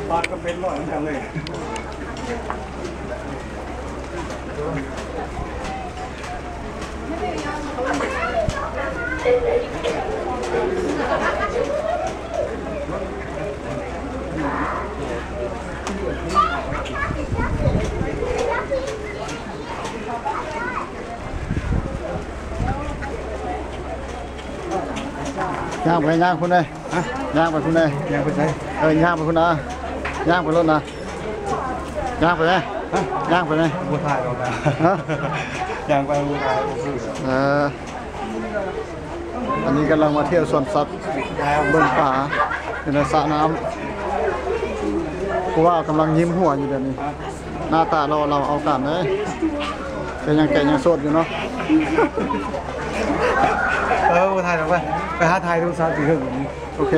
ປາດກໍເປັນຮ້ອຍເໝືອນກັນເລີຍ. ຍ່າງໄປ ຍ່າງພຸ້ນເດ້. ຮະ? ຍ່າງໄປພຸ້ນເດ້. ຍ່າງໄປໃສ? ເອີ ຍ່າງໄປພຸ້ນນະ ຍ່າງໄປໂລດນະ. ຍ່າງໄປແມ້. ຮະ? ຍ່າງໄປແມ້. ບໍ່ຖ່າຍດອກນະ. ຮະ? ຍ່າງໄປບໍ່ຖ່າຍ ບໍ່ຄື. ເອີ ອັນນີ້ກຳລັງມາທ່ຽວສວນສັດ ເບິ່ງປາຢູ່ໃນສະນ້ຳ. ຜູ້ວ່າກຳລັງຍິ້ມຫົວຢູ່ດຽວນີ້. ຮະ? ໜ້າຕາຫຼໍ່ເຫຼົ່າເອົາການເດ້. ແຕ່ຍັງແກ່ຍັງໂສດຢູ່ເນາະ. ເອີ ບໍ່ຖ່າຍດອກ ໄປ ໄປຫາຖ່າຍໂທລະສັບທີ່ເທິງ. ໂອເຄ.